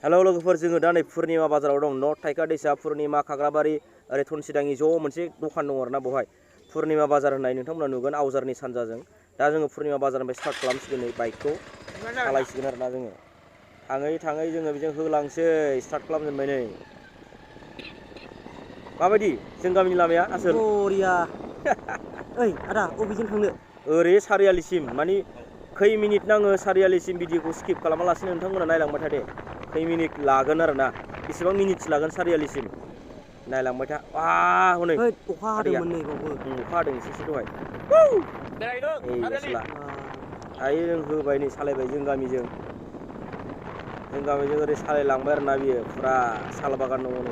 hello लोगोफोर जोङो दा नै पुर्निमा बाजाराव दं नर्थ थाइका दैसा पुर्निमा खाग्राबारि ओरै थनसिदाङि ज' मोनसे दखान दं आरोना बेवहाय पुर्निमा बाजार होननाय नोंथांमोना नुगोन आवजारनि सानजाजों दा जोङो पुर्निमा बाजारनिफ्राय स्टार्ट खालामसिगोन नै बाइकखौ सालायसिगोन आरोना जोङो थाङै थाङै जोङो बेजों होलांसै स्टार्ट खालामजेनबाय नै माबायदि जों गामिनि लामाया आसोल बरिया ओइ आदा अबेजों थांनो ओरै सारियालिसिम मानि खै मिनिट नाङो सारियालिसिम भिडिअखौ स्किप खालामालासिनो नोंथांमोना नायलांबाय था दे खै मिनिट लागोन आरोना बेसेबां मिनिटसो लागोन सारियालिसिम नायलांबाय था हनै अखा हादोंमोन नै बावबो अखा हादों एसे दहाय दायो जों होबाय नै सालायबाय जों गामिजों ओरै सालायलांबाय आरोना बियो फुरा साल बागान दङ नै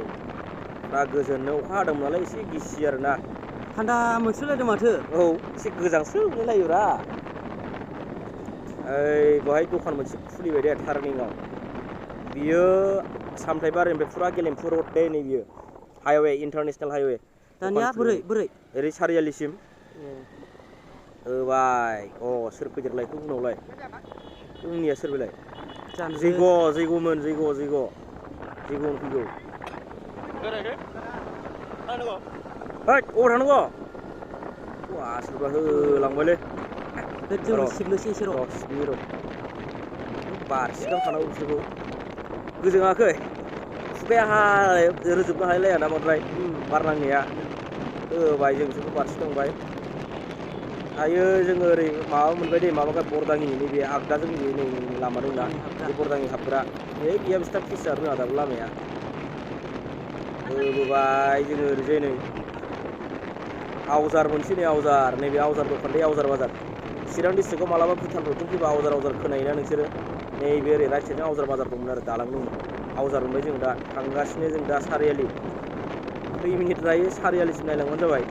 फुरा गोजोननो अखा हादोंमोन नालाय एसे गिसि आरोना थान्दा मोनसोलायदों माथो औ एसे गोजांस्रो मोनलायोब्रा ओइ बेवहाय दखान मोनसे खुलिबाय दे टार्निंआव बियो सामथाइबारिनिफ्राय फुरा गेलेमफु रड दे नै बियो हाइवे इन्टारनेसनेल हाइवे दानिया बोरै ओरै सारियालिसिम होबाय सोर फैदेरलायखो उनावलाय उननिया सोर बेलाय जैग'मोन जैग' फैगौ अबाव थांनांगौ सोरबा होलांबायलै जों सिबनोसै एसे र' बारसिगां थानांगौ बिसोरखौ गोजोङाखै खुगाया रोजोबनो हालाया ना बांद्राय बार नांनाया होबाय जों बिसोरखौ बारसिखांबाय दायो जोङो ओरै माबा मोनबाय दे माबाखौ बरदाङि नैबे आगदाजों नै लामा दंना बे बरदाङि हाबग्रा गैया बिसिना फिसा रोङा दाबो लामाया होबोबाय जोङो ओरैजाय नै आवजार मोनसे नै आवजार नैबे आवजार दखान दै आवजार बाजार चिरां डिस्ट्रिक्टआव मालाबा भुटानफोरथिं फैबा आवजार खोनायोना नोंसोरो नैबे ओरै राइट साइडजों आवजार बाजार दंमोन आरो दालां दंमोन आवजार मोनबाय जों दा थांगासिनो जों दा सारियालि खै मिनिट लायो सारियालिसिम नायलांबानो जाबाय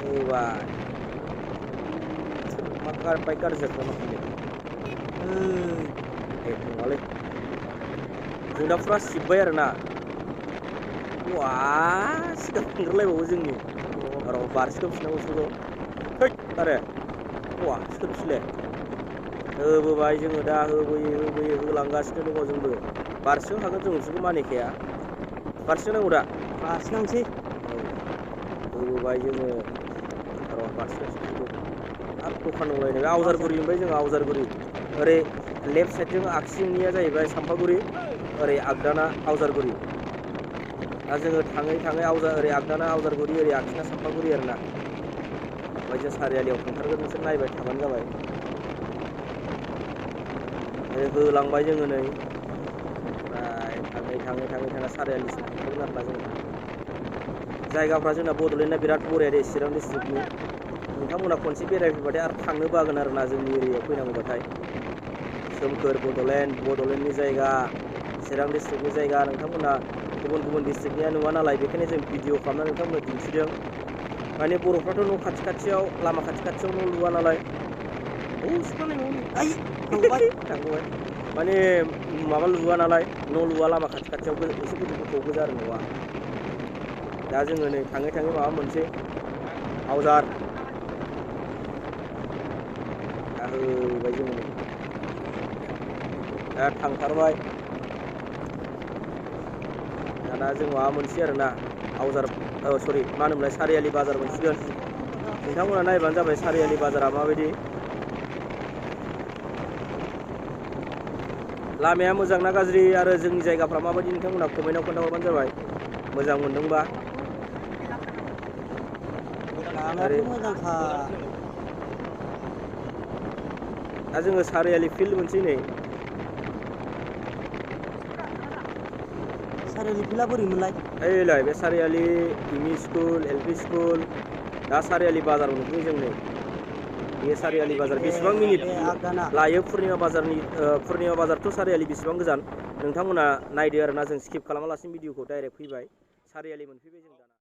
होबाय बाइक गाज्रि जाखो मा नङालै जों दा फुरा सिब्बाय आरोना सिगां थांग्रोलायबावो जोंनि र' बारसिखांफिननांगौ बिसोरखौ आरो सोरखिले होबोबाय जोङो दा होबोयै होलांगासिनो दङ जोंबो बारसिखां हागोन जों बिसोरखौ मानिखाया बारसिखांनांगौ दा बारसिखांसै होबोबाय जोङो र' बारसिखांसै आरो दखान दंलायनो आवजारगुरि ओमफ्राय जोङो आवजारगुरि ओरै लेफ्ट साइडजों आगसिनिया जाहैबाय सामफागुरि ओरै आगदाना आवजारगुरि दा जोङो थाङै ओरै आगदाना आवजारगुरि ओरै आगसिना सामफागुरि आरोना ओमफ्राय जों सारियालियाव थांथारगोन नोंसोर नायबाय थाबानो जाबाय होलांबाय जोङो नै ओमफ्राय थाङै सारियालिसिम थांथारगोन आरोना जोङो जायगाफ्रा जोंना बड'लेण्डआ बिराद बरिया दे चिरां डिस्ट्रिक्टनि नोंथांमोना खनसे बेरायफैबाथाय आरो थांनो बागोन आरोना जोंनि एरियायाव फैनांगौबाथाय सोमखोर बड'लेण्डनि जायगा चिरां डिस्ट्रिक्टनि जायगा नोंथांमोना गुबुन डिस्ट्रिक्टनिया नुवा नालाय बेखायनो जों भिडिअ खालामनानै नोंथांमोननो दिन्थिदों माने बर'फ्राथ' न' खाथियाव लामा खाथियाव न' लुवा नालाय थांबाय माने माबा लुवा नालाय न' लुवा लामा खाथियाव एसे गोथौ गोजा आरो न'आ दा जोङो नै थाङै माबा मोनसे आवजार दा होबाय जोङो नै दा थांथारबाय दाना जों माबा मोनसे आरोना आवजार सरि मा होनोमोनलाय सारियालि बाजार मोनसिगोन नोंथांमोना नायबानो जाबाय सारियालि बाजारा माबायदि लामाया मोजां ना गाज्रि आरो जोंनि जायगाफ्रा माबायदि नोंथांमोना कमेन्टआव खोन्थाहरबानो जाबाय मोजां मोनदोंबा लामायाथ' मोजांखा दा जोङो सारियालि फिल्ड मोनसै नै सारियालि फिल्डआ बोरै मोनलाय ओइलाय बे सारियालि एमइ स्कुल एलपि स्कुल दा सारियालि बाजाराव नुफैयो जों नै बे सारियालि बाजार बेसेबां मिनिट लायो पुर्निमा बाजारथ' सारियालि बेसेबां गोजान नोंथांमोना नायदो आरोना जों स्किप खालामालासिनो भिडिअखौ डाइरेक्ट फैबाय सारियालि मोनफैबाय जों दाना